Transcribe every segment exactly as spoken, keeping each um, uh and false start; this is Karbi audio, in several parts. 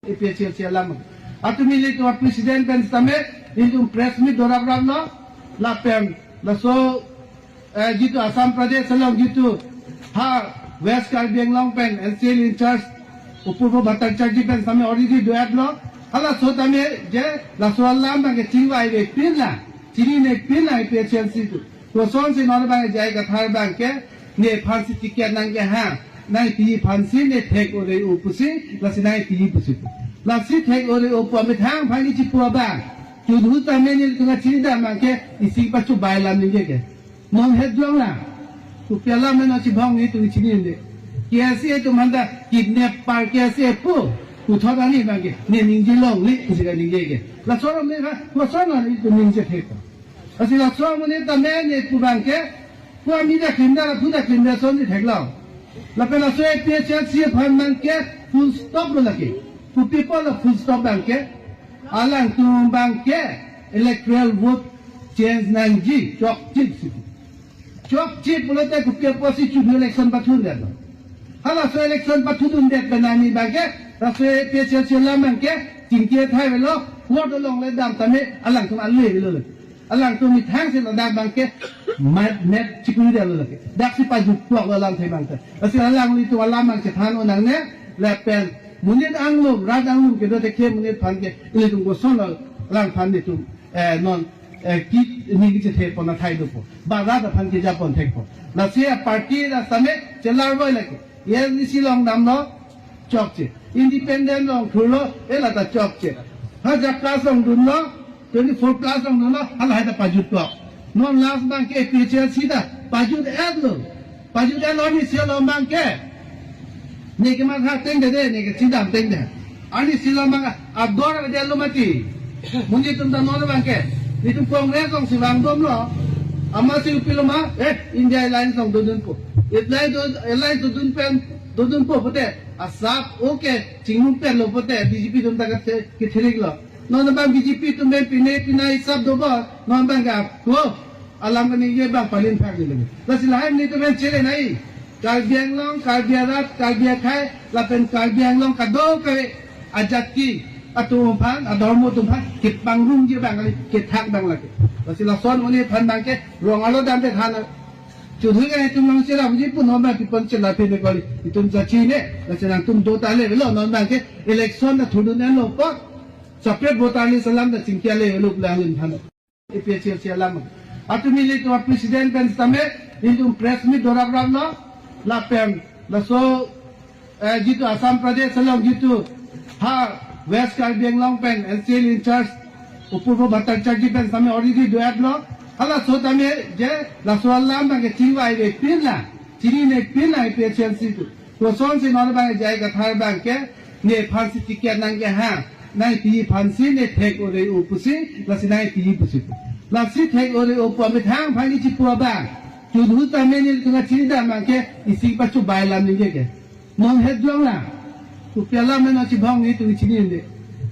APHLC alam. Atumi ilitum president pen sitame, ilitum press meet dorap rap lo, lapen, laso, eh, jitu Assam Pradesh along jitu ha West Karbi Anglong pen NCL in charge, Apurva Bhattacharjee pen sitame already do-et lo, halaso tame je, laso alam abang ke chingvai vepin lang, chininepin lang APHLC atum. Kosonsi non abang J I Kathar abang ke, nephansi ticket nangkehang, nangpi aphansi ne thek ore-o pusi, lasi nangpi pusi. Lasi thek ore-o pu amethang aphan chipu abang. Chudhu tame nelitum kachinidam abang ke, isi pachu bai alam ningje ke. Non het jong la. Kopi alam non chibong nelitum chinine. KSA atum aphanta kidnapper KSA pu. Puthot ani abang ke, ne ningje longle, pusi kaningje ke. Laso alam ne ha, laso alam nelitum ningje thek. Lasi laso amonit tame nepu abang ke, pu ami ta klim da, pu ta klim da sonsi thek lo. Lapen laso APHLC aphan abang ke full stop lo lake. Kopi apotlo full stop abang ke, alangtum abang ke electoral vote change nangji, chokche si. Chokche pulote kopi apotsi chudhu election pathudundet lo. Halaso election pathudundet pen ami abang ke, laso APHLC alam abang ke, chingki thai avelo, vote along le dam tame, alangtum ale avelo. Alangtum methang si ladak abang ke, mat, mat chikuri dalo lake. Daksi pajut puak lo alamthe abang ta. Lasi alanglitum alam abang chethan-o nangne, lapen, monit anglum, rat anglum kedo thekhe monit aphan ke, ilitum koson lo, alangphan nelitum, eh, non, eh, ki, ni kechethe pon athai dopo. Ba rat aphan keja pon thekpo. Lasi a party ta sitame, chelar boi lake. ASDC along damlo, chokche. Independent along thurlo, eh, lata chokche. Ha JACAS along dunlo, twenty-four plus along dunlo, halahai ta pajut puak. Non last abang ke APHLC ta, pajut-et lo. Pajut-et lo arnisi along abang ke. Ne kematha ateng de de, ne kachidam ateng de. Arnisi along abang ador ave de lo mati. Monit atum ta non abang ke. Nelitum Congress alongsi vangdom lo. Amatsi kopi lo ma, eh, India Alliance along dodunpo. Alliance do, Alliance dodun pen, dodunpo pote. Asap, okay, chingnum pen lo pote, BJP atum ta kathe, kethirik lo. Non abang BJP atum pen pine, pine asap dobo, non abang ke ap, ko. Alam kaningje abang palin phak ni lagi. Lasi lahai nelitum pen chele nai. Karbi Anglong, Karbi arat, Karbi akhei, lapen Karbi Anglong kadokave ajati atum aphan, adhormo atum aphan, kepangrumji abang kali, kethak abang lake. Lasi lason monit aphan abang ke, rong arlo damde than. Chudhu ke itum long chera buji pu non abang pipon chela pine kali, itum chachine, lasi nangtum do ta ale avelo, non abang ke, election ta thudun-et lo apot, separate voter list alam ta chingki ale avelo lang lin than. APHLC alam. Atumi ilitum president pen sitame, ilitum press meet dorap rap lo, lapen, laso, eh, jitu Assam Pradesh along jitu, ha West Karbi Anglong pen NCL in charge, Apurva Bhattacharjee pen sitame already do-et lo, halaso tame je, laso alam abang ke chingvai vepin lang, chininepin lang APHLC atum. Kosonsi non abang J I Kathar abang ke, nephansi ticket nangkehang, nangpi aphansi ne thek ore-o pusi, lasi nangpi pusi. Lasi thek ore-o pu amethang aphan chipu abang. Chudhu tame nelitum kachinidam abang ke, isi pachu bai alam ningje ke. Non het jong la. Kopi alam non chibong nelitum chinine.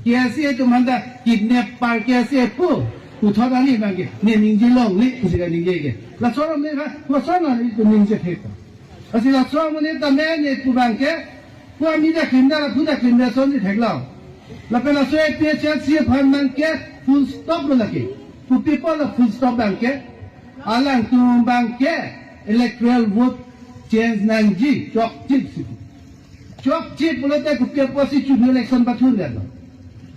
KSA atum aphanta kidnapper KSA pu. Puthot ani abang ke, ne ningje longle, pusi kaningje ke. Laso alam ne ha, laso alam nelitum ningje thek. Lasi laso amonit tame nepu abang ke, pu ami ta klim da, pu ta klim da sonsi thek lo. Lapen laso APHLC aphan abang ke full stop lo lake. Kopi apotlo full stop abang ke, alangtum abang ke electoral vote change nangji, chokche si. Chokche pulote kopi apotsi chudhu election pathudundet lo.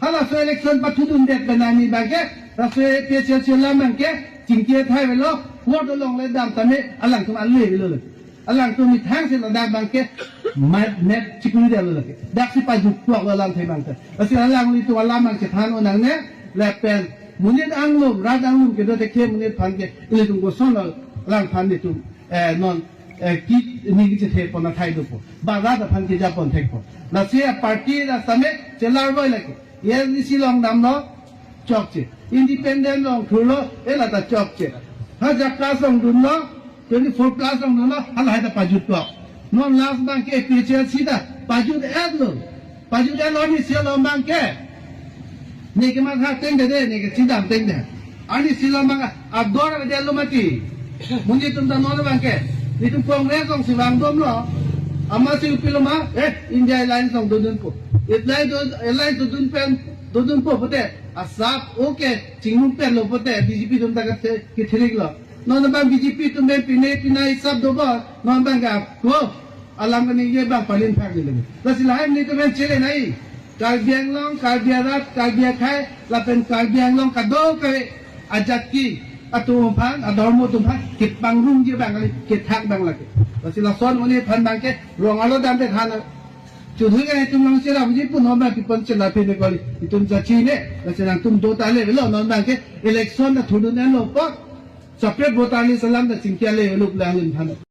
Halaso election pathudundet pen ami abang ke, laso APHLC alam abang ke, chingki thai avelo, vote along le dam tame, alangtum ale avelo. Alangtum methang si ladak abang ke, mat, mat chikuri dalo lake. Daksi pajut puak lo alamthe abang ta. Lasi alanglitum alam abang chethan-o nangne, lapen, monit anglum, rat anglum kedo thekhe monit aphan ke, ilitum koson lo, alangphan nelitum, eh, non, eh, ki, ni kechethe pon athai dopo. Ba rat aphan keja pon thekpo. Lasi a party ta sitame, chelar boi lake. ASDC along damlo, chokche. Independent along thurlo, eh, lata chokche. Ha JACAS along dunlo, twenty-four plus along dunlo, halahai ta pajut puak. Non last abang ke APHLC ta, pajut-et lo. Pajut-et lo arnisi along abang ke. Ne kematha ateng de de, ne kachidam ateng de. Arnisi along abang ador ave de lo mati. Monit atum ta non abang ke. Nelitum Congress alongsi vangdom lo. Amatsi kopilo ma, eh, India Alliance along dodunpo. Alliance do, Alliance dodun pen, dodunpo pute, asap, okay, chingrum pen lo pute, B J P atum ta kate, kethirik lo. Non abang B J P atum pen pine, pine asap dobo, non abang ke, ko, alam kaningje abang palin phak ni lagi. Lasi lahai nelitum pen chele nai. Karbi Anglong, Karbi arat, Karbi akhei, lapen Karbi Anglong kadokave ajat ke atum aphan, adormo atum aphan, kepangrumji abang kali, kethak abang lake. Lasi lason monit aphan abang ke, rong arlo damde than. Chudhui kan itum lang sira, muji pun non abang kipon chela pine kali, itum jachine, lasi nangtum do ta le lo, non abang ke election ta thurdun enlo apot, separate voter list alam ta chingki le lo pulang lin than.